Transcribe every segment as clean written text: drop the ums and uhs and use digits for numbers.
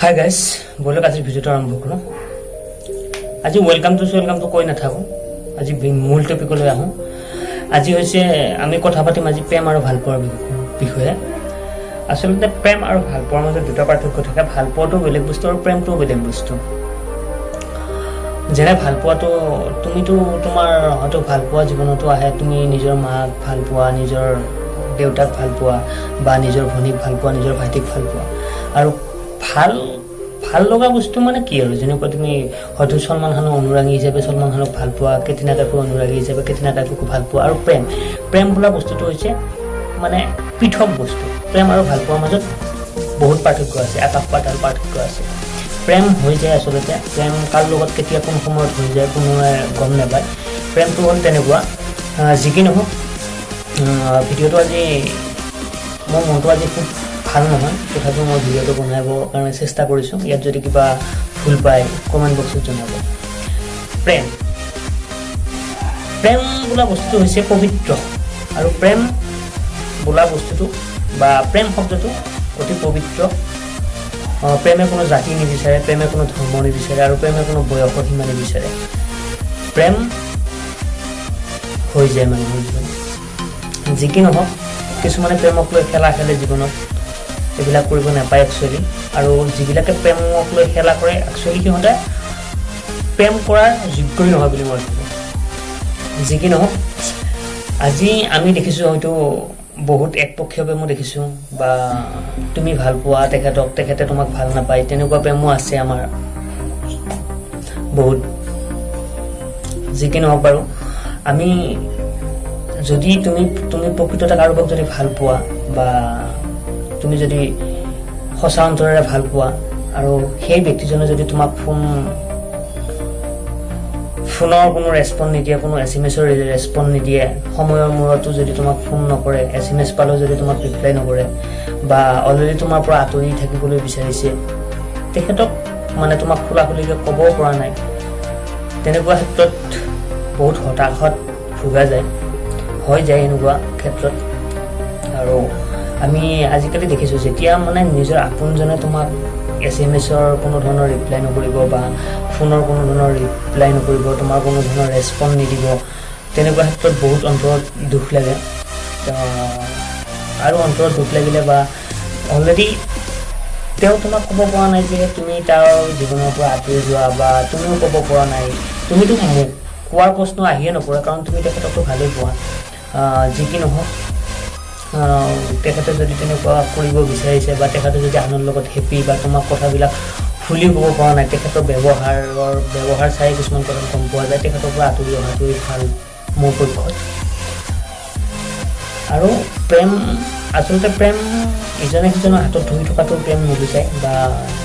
Hi guys, ব'লক আজিৰ ভিডিঅ'টো আৰম্ভ কৰোঁ। আজি welcome to কৈ নাথাকোঁ, আজি মূল টপিকলৈ আহোঁ। আজি হৈছে আমি কথা পাতিম আজি প্ৰেম আৰু ভালপোৱাৰ বিষয়ে। আচলতে প্ৰেম আৰু ভালপোৱাৰ মাজত দুটা পাৰ্থক্য থাকে। ভালপোৱাটো বেলেগ বস্তু আৰু প্ৰেমটোও বেলেগ বস্তু। যেনে ভালপোৱাটো তুমিতো তোমাৰ হয়তো ভালপোৱা জীৱনতো আহে। তুমি নিজৰ মাক ভালপোৱা, নিজৰ দেউতাক ভালপোৱা বা নিজৰ ভনীক ভালপোৱা, নিজৰ ভাইটিক ভালপোৱা। আৰু ভাল ভাল লগা বস্তু মানে কি আৰু, যেনেকুৱা তুমি হয়তো ছলমান খানৰ অনুৰাগী হিচাপে ছলমান খানক ভাল পোৱা, কেটৰিনা কাইফৰ অনুৰাগী হিচাপে কেটৰিনা কাইফকো ভাল পোৱা। আৰু প্ৰেম প্ৰেম বোলা বস্তুটো হৈছে মানে পৃথক বস্তু। প্ৰেম আৰু ভালপোৱাৰ মাজত বহুত পাৰ্থক্য আছে, আকাশ পাতাল পাৰ্থক্য আছে। প্ৰেম হৈ যায়, আচলতে প্ৰেম কাৰ লগত কেতিয়া কোন সময়ত হৈ যায় কোনোৱে গম নাপায়। প্ৰেমটো হ'ল তেনেকুৱা। যি কি নহওক, ভিডিঅ'টো আজি মোৰ মনটো আজি খুব ভাল নহয়, তথাপিও মই ভিডিঅ'টো বনাবৰ কাৰণে চেষ্টা কৰিছোঁ। ইয়াত যদি কিবা ভুল পায়, কমেণ্ট বক্সত জনাব। প্ৰেম প্ৰেম বোলা বস্তুটো হৈছে পবিত্ৰ আৰু প্ৰেম বোলা বস্তুটো বা প্ৰেম শব্দটো অতি পবিত্ৰ। প্ৰেমে কোনো জাতি নিবিচাৰে, প্ৰেমে কোনো ধৰ্ম নিবিচাৰে আৰু প্ৰেমে কোনো বয়সৰ সীমা নিবিচাৰে। প্ৰেম হৈ যায় মানুহৰ জীৱনত। যি কি নহওক, কিছুমানে প্ৰেমক লৈ খেলা খেলে জীৱনত। এইবিলাক কৰিব নাপায় একচুৱেলি। আৰু যিবিলাকে প্ৰেমক লৈ খেলা কৰে, একচুৱেলি সিহঁতে প্ৰেম কৰাৰ যোগ্যই নহয় বুলি মই ভাবোঁ। যি কি নহওক, আজি আমি দেখিছোঁ, হয়তো বহুত একপক্ষীয় প্ৰেমো দেখিছোঁ বা তুমি ভাল পোৱা তেখেতক, তেখেতে তোমাক ভাল নাপায়, তেনেকুৱা প্ৰেমো আছে আমাৰ বহুত। যি কি নহওক বাৰু, আমি যদি তুমি তুমি প্ৰকৃততে কাৰোবাক যদি ভাল পোৱা বা তুমি যদি সঁচা অন্তৰেৰে ভাল পোৱা আৰু সেই ব্যক্তিজনে যদি তোমাক ফোনৰ কোনো ৰেচপঞ্চ নিদিয়ে, কোনো এছএমএছৰ ৰেচপঞ্চ নিদিয়ে, সময়ৰ মূৰতো যদি তোমাক ফোন নকৰে, এছএমএছ পালেও যদি তোমাক ৰিপ্লাই নকৰে বা অলৰেডি তোমাৰ পৰা আঁতৰি থাকিবলৈ বিচাৰিছে, তেখেতক মানে তোমাক খোলা খুলিকৈ ক'বও পৰা নাই, তেনেকুৱা ক্ষেত্ৰত বহুত হতাশাত ভোগা যায়, হৈ যায় এনেকুৱা ক্ষেত্ৰত। আৰু আমি আজিকালি দেখিছোঁ, যেতিয়া মানে নিজৰ আপোনজনে তোমাক এছএমএছৰ কোনো ধৰণৰ ৰিপ্লাই নকৰিব বা ফোনৰ কোনো ধৰণৰ ৰিপ্লাই নকৰিব, তোমাৰ কোনো ধৰণৰ ৰেচপঞ্চ নিদিব, তেনেকুৱা ক্ষেত্ৰত বহুত অন্তৰত দুখ লাগে। আৰু অন্তৰত দুখ লাগিলে বা অলৰেডি তেওঁ তোমাক ক'ব পৰা নাই যে তুমি তাৰ জীৱনৰ পৰা আঁতৰি যোৱা বা তুমিও ক'ব পৰা নাই। তুমিতো মোক কোৱাৰ প্ৰশ্ন আহিয়ে নপৰে, কাৰণ তুমি তেখেতকতো ভালেই পোৱা। যি কি নহওক, তেখেতে যদি তেনেকুৱা কৰিব বিচাৰিছে বা তেখেতে যদি আনৰ লগত হেপী বা তোমাক কথাবিলাক খুলি ক'ব পৰা নাই, তেখেতৰ ব্যৱহাৰ চাই কিছুমান কথা গম পোৱা যায়। তেখেতৰ পৰা আঁতৰি অহাটোৱেই ভাল মোৰ পক্ষত। আৰু প্ৰেম, আচলতে প্ৰেম ইজনে সিজনৰ হাতত ধৰি থকাটো প্ৰেম নুবুজায় বা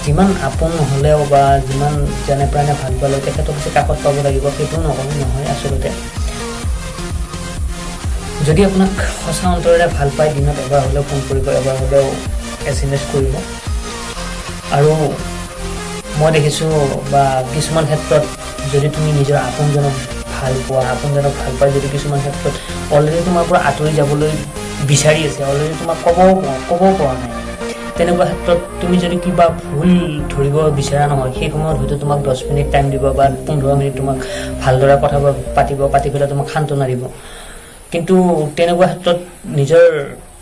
যিমান আপোন হ'লেও বা যিমান জানে প্ৰাণে ভাল পালেও তেখেতক যে কাষত পাব লাগিব সেইটোও নহয়। আচলতে যদি আপোনাক সঁচা অন্তৰেৰে ভাল পায়, দিনত এবাৰ হ'লেও ফোন কৰিব, এবাৰ হ'লেও এছএমএছ কৰিব। আৰু মই দেখিছোঁ বা কিছুমান ক্ষেত্ৰত যদি তুমি নিজৰ আপোনজনক ভাল পোৱা, আপোনজনক ভাল পাই যদি কিছুমান ক্ষেত্ৰত অলৰেডি তোমাৰ পৰা আঁতৰি যাবলৈ বিচাৰি আছে, অলৰেডি তোমাক ক'বও পৰা নাই, তেনেকুৱা ক্ষেত্ৰত তুমি যদি কিবা ভুল ধৰিব বিচৰা নহয়, সেই সময়ত হয়তো তোমাক 10 মিনিট টাইম দিব বা 15 মিনিট তোমাক ভালদৰে কথা পাতিব, পাতি পেলাই তোমাক সান্তনা দিব। কিন্তু তেনেকুৱা ক্ষেত্ৰত নিজৰ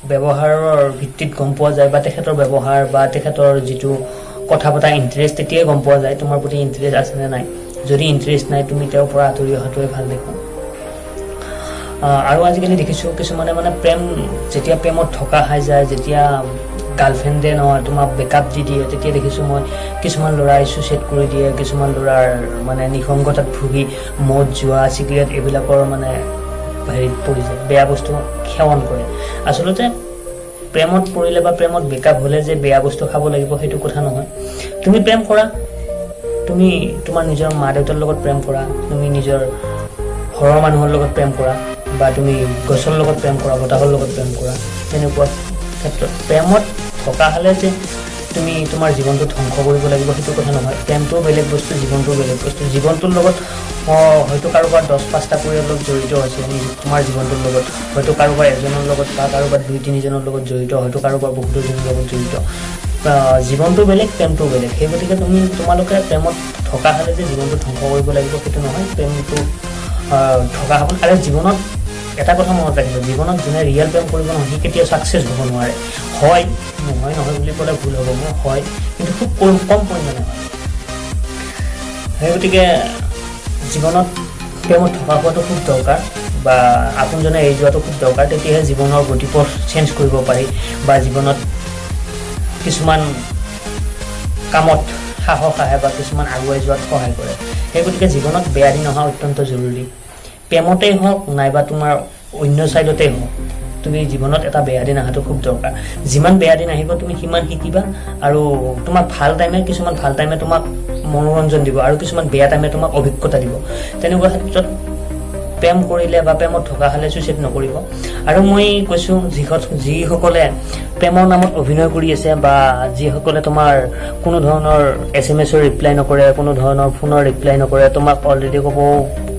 ব্যৱহাৰৰ ভিত্তিত গম পোৱা যায় বা তেখেতৰ ব্যৱহাৰ বা তেখেতৰ যিটো কথা পতা ইণ্টাৰেষ্ট, তেতিয়াই গম পোৱা যায় তোমাৰ প্ৰতি ইণ্টাৰেষ্ট আছে নে নাই। যদি ইণ্টাৰেষ্ট নাই, তুমি তেওঁৰ পৰা আঁতৰি অহাটোৱে ভাল দেখোঁ। আৰু আজিকালি দেখিছোঁ, কিছুমানে মানে প্ৰেম যেতিয়া প্ৰেমত থকা খাই যায়, যেতিয়া গাৰ্লফ্ৰেণ্ডে নহয় তোমাক ব্ৰেকআপ দি দিয়ে, তেতিয়া দেখিছোঁ মই কিছুমান ল'ৰাই চুইচাইড কৰি দিয়ে। কিছুমান ল'ৰাৰ মানে নিসংগতাত ভুগি মদ, জুৱা, চিগাৰেট এইবিলাকৰ মানে হেৰিত পৰি যায়, বেয়া বস্তু সেৱন কৰে। আচলতে প্ৰেমত পৰিলে বা প্ৰেমত ব্ৰেকআপ হ'লে যে বেয়া বস্তু খাব লাগিব, সেইটো কথা নহয়। তুমি প্ৰেম কৰা, তুমি তোমাৰ নিজৰ মা দেউতাৰ লগত প্ৰেম কৰা, তুমি নিজৰ ঘৰৰ মানুহৰ লগত প্ৰেম কৰা বা তুমি গছৰ লগত প্ৰেম কৰা, বতাহৰ লগত প্ৰেম কৰা, তেনেকুৱা ক্ষেত্ৰত প্ৰেমত থকা হ'লে যে তুমি তোমাৰ জীৱনটো ধ্বংস কৰিব লাগিব, সেইটো কথা নহয়। প্ৰেমটোও বেলেগ বস্তু, জীৱনটোও বেলেগ বস্তু। জীৱনটোৰ লগত হয়তো কাৰোবাৰ 10 5টা পৰিয়ালৰ জড়িত হৈছে তোমাৰ জীৱনটোৰ লগত, হয়তো কাৰোবাৰ এজনৰ লগত বা কাৰোবাৰ দুই তিনিজনৰ লগত জড়িত, হয়তো কাৰোবাৰ বহুতজনৰ লগত জড়িত। জীৱনটো বেলেগ, প্ৰেমটো বেলেগ। সেই গতিকে তোমালোকে প্ৰেমত থকা হ'লে যে জীৱনটো ধ্বংস কৰিব লাগিব সেইটো নহয়। প্ৰেমটো থকা হ'ব। আৰু জীৱনত এটা কথা মনত ৰাখিব, জীৱনত যোনে ৰিয়েল প্ৰেম কৰিব নহয়, সি কেতিয়াও ছাকচেছ হ'ব নোৱাৰে। হয়, নহয় নহয় বুলি ক'লে ভুল হ'ব মোৰ। হয়, কিন্তু খুব কম কম পৰিমাণে হয়। সেই গতিকে জীৱনত প্ৰেমত থকা হোৱাটো খুব দৰকাৰ বা আপোনজনে এৰি যোৱাটো খুব দৰকাৰ। তেতিয়াহে জীৱনৰ গতিপথ চেঞ্জ কৰিব পাৰি বা জীৱনত কিছুমান কামত সাহস আহে বা কিছুমান আগুৱাই যোৱাত সহায় কৰে। সেই গতিকে জীৱনত বেয়া দিন অহা অত্যন্ত জৰুৰী। প্ৰেমতেই হওক নাইবা তোমাৰ অন্য ছাইডতেই হওক, তুমি জীৱনত এটা বেয়া দিন অহাটো খুব দৰকাৰ। যিমান বেয়া দিন আহিব, তুমি সিমান শিকিবা। আৰু তোমাক ভাল টাইমে, কিছুমান ভাল টাইমে তোমাক মনোৰঞ্জন দিব আৰু কিছুমান বেয়া টাইমে তোমাক অভিজ্ঞতা দিব। তেনেকুৱা ক্ষেত্ৰত প্ৰেম কৰিলে বা প্ৰেমত থকা হ'লে চুইচাইড নকৰিব। আৰু মই কৈছোঁ, যিসকলে প্ৰেমৰ নামত অভিনয় কৰি আছে বা যিসকলে তোমাৰ কোনো ধৰণৰ এছএমএছৰ ৰিপ্লাই নকৰে, কোনো ধৰণৰ ফোনৰ ৰিপ্লাই নকৰে, তোমাক অলৰেডি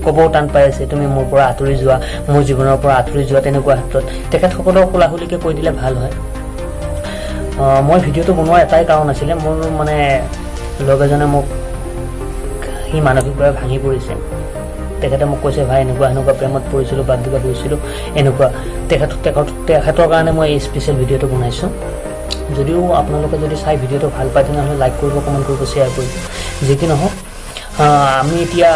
ক'বও টান পাই আছে, তুমি মোৰ পৰা আঁতৰি যোৱা, মোৰ জীৱনৰ পৰা আঁতৰি যোৱা, তেনেকুৱা ক্ষেত্ৰত তেখেতসকলক খোলাখুলিকৈ কৈ দিলে ভাল হয়। মই ভিডিঅ'টো বনোৱাৰ এটাই কাৰণ আছিলে, মোৰ মানে লগ এজনে মোক, সি মানসিকভাৱে ভাঙি পৰিছে। তেখেতে মোক কৈছে, ভাই, এনেকুৱা এনেকুৱা প্ৰেমত পৰিছিলোঁ, বাদ দিবা গৈছিলোঁ এনেকুৱা। তেখেতৰ কাৰণে মই এই স্পেচিয়েল ভিডিঅ'টো বনাইছোঁ। যদিও আপোনালোকে যদি চাই ভিডিঅ'টো ভাল পায়, তেনেহ'লে লাইক কৰিব, কমেণ্ট কৰিব, শ্বেয়াৰ কৰিব। যি কি নহওক, আমি এতিয়া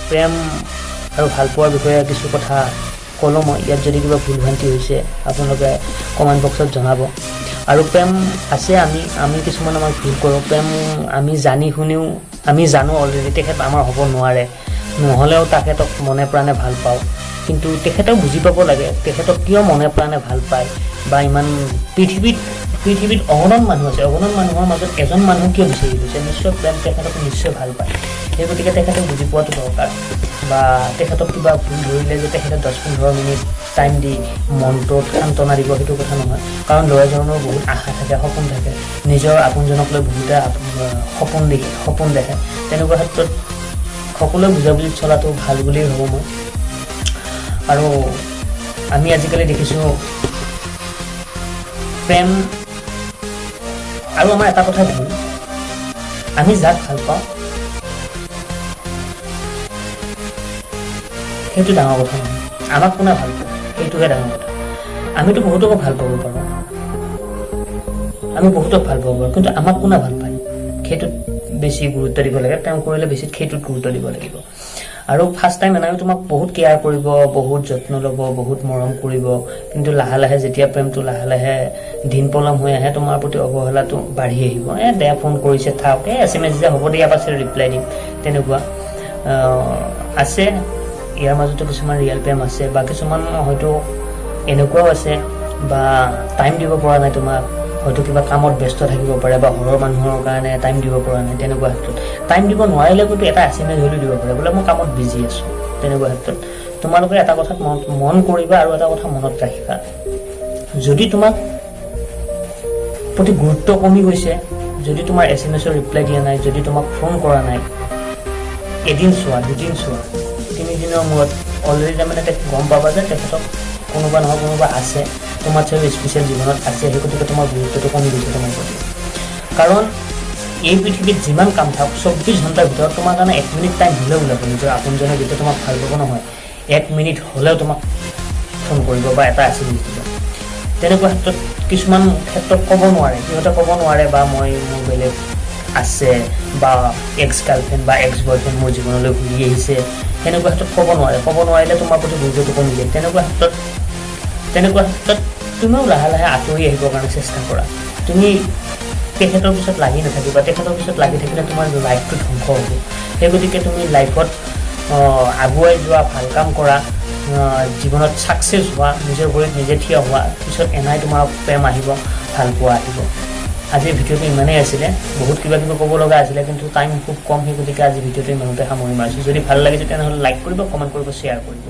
প্ৰেম আৰু ভালপোৱাৰ বিষয়ে কিছু কথা ক'লোঁ মই। ইয়াত যদি কিবা ভুল ভ্ৰান্তি হৈছে, আপোনালোকে কমেণ্ট বক্সত জনাব। আৰু প্ৰেম আছে, আমি আমি কিছুমান আমাক ভুল কৰোঁ। প্ৰেম আমি জানি শুনিও, আমি জানো অলৰেডি তেখেত আমাৰ হ'ব নোৱাৰে, নহ'লেও তেখেতক মনে প্ৰাণে ভাল পাওঁ। কিন্তু তেখেতেও বুজি পাব লাগে তেখেতক কিয় মনে প্ৰাণে ভাল পায় বা ইমান পৃথিৱীত অগণন মানুহ আছে, অগণন মানুহৰ মাজত এজন মানুহ কিয় বিচাৰি গৈছে? নিশ্চয় প্ৰেম, তেখেতক নিশ্চয় ভাল পায়। সেই গতিকে তেখেতে বুজি পোৱাটো দৰকাৰ। বা তেখেতক কিবা ভুল ধৰিলে যে তেখেতে 10-15 মিনিট টাইম দি মনটোত সান্তনা দিব, সেইটো কথা নহয়। কাৰণ ল'ৰাজনৰো বহুত আশা থাকে, সপোন থাকে, নিজৰ আপোনজনক লৈ বহুতে সপোন দেখে। তেনেকুৱা ক্ষেত্ৰত সকলোৱে বুজাবুজিত চলাটো ভাল বুলিয়েই ভাবোঁ মই। আৰু আমি আজিকালি দেখিছোঁ প্ৰেম আৰু আমাৰ এটা কথা ভুল, আমি যাক ভাল পাওঁ সেইটো ডাঙৰ কথা নহয়, আমাক কোনে ভাল পায় সেইটোহে ডাঙৰ কথা। আমিতো বহুতকো ভাল পাব পাৰোঁ, আমি বহুতক ভাল পাব পাৰোঁ, কিন্তু আমাক কোনে ভাল পায় সেইটোত বেছি গুৰুত্ব দিব লাগে। প্ৰেম কৰিলে বেছি সেইটোত গুৰুত্ব দিব লাগিব। আৰু ফাৰ্ষ্ট টাইম এনেও তোমাক বহুত কেয়াৰ কৰিব, বহুত যত্ন ল'ব, বহুত মৰম কৰিব। কিন্তু লাহে লাহে যেতিয়া প্ৰেমটো লাহে লাহে দিন পলম হৈ আহে, তোমাৰ প্ৰতি অৱহেলাটো বাঢ়ি আহিব। এ দে, ফোন কৰিছে, থাওক, এই এছএমএছ যে হ'ব দে, ইয়াৰ পাছত ৰিপ্লাই দিম, তেনেকুৱা আছে। ইয়াৰ মাজতো কিছুমান ৰিয়েল প্ৰেম আছে বা কিছুমান হয়তো এনেকুৱাও আছে বা টাইম দিব পৰা নাই তোমাক, হয়তো কিবা কামত ব্যস্ত থাকিব পাৰে বা ঘৰৰ মানুহৰ কাৰণে টাইম দিব পৰা নাই। তেনেকুৱা ক্ষেত্ৰত টাইম দিব নোৱাৰিলে কিন্তু এটা এছএমএছ হ'লেও দিব পাৰে, বোলে মই কামত বিজি আছোঁ। তেনেকুৱা ক্ষেত্ৰত তোমালোকে এটা কথাত মন কৰিবা আৰু এটা কথা মনত ৰাখিবা, যদি তোমাক প্ৰতি গুৰুত্ব কমি গৈছে, যদি তোমাৰ এছএমএছৰ ৰিপ্লাই দিয়া নাই, যদি তোমাক ফোন কৰা নাই, এদিন চোৱা, দুদিন চোৱা, তিনিদিনৰ মূৰত অলৰেডি তাৰমানে গম পাবা যে তেখেতক কোনোবা নহয় কোনোবা আছে, তোমাৰ চাগে স্পেচিয়েল জীৱনত আছে। সেই গতিকে তোমাৰ গুৰুত্বটো কমি গৈছে তোমাৰ প্ৰতি। কাৰণ এই পৃথিৱীত যিমান কাম থাকক, 24 ঘণ্টাৰ ভিতৰত তোমাৰ কাৰণে 1 মিনিট টাইম হ'লেও ওলাব। নিজৰ আপোনজনে যেতিয়া তোমাক ভাল পাব নহয়, 1 মিনিট হ'লেও তোমাক ফোন কৰিব বা এটা এছএমএছ দিব। তেনেকুৱা ক্ষেত্ৰত কিছুমান ক্ষেত্ৰত ক'ব নোৱাৰে, সিহঁতে ক'ব নোৱাৰে বা মই মোৰ বেলেগ আছে বা এক্স গাৰ্লফ্ৰেণ্ড বা এক্স বয়ফ্ৰেণ্ড মোৰ জীৱনলৈ ঘূৰি আহিছে, সেনেকুৱা ক্ষেত্ৰত ক'ব নোৱাৰে। ক'ব নোৱাৰিলে তোমাৰ প্ৰতি গুৰুত্বটো কমি যায়। তেনেকুৱা ক্ষেত্ৰত তুমিও লাহে লাহে আঁতৰি আহিবৰ কাৰণে চেষ্টা কৰা। তুমি তেখেতৰ পিছত লাগি নাথাকিবা। তেখেতৰ পিছত লাগি থাকিলে তোমাৰ লাইফটো ধ্বংস হ'ব। সেই গতিকে তুমি লাইফত আগুৱাই যোৱা, ভাল কাম কৰা, জীৱনত ছাকচেছ হোৱা, নিজৰ ভৰিত নিজে থিয় হোৱা। পিছত এনাই তোমাৰ প্ৰেম আহিব, ভাল পোৱা আহিব। আজিৰ ভিডিঅ'টো ইমানেই আছিলে। বহুত কিবা কিবি ক'ব লগা আছিলে, কিন্তু টাইম খুব কম। সেই গতিকে আজি ভিডিঅ'টো ইমানতে সামৰণি মাৰিছোঁ। যদি ভাল লাগিছে, তেনেহ'লে লাইক কৰিব, কমেণ্ট কৰিব, শ্বেয়াৰ কৰিব।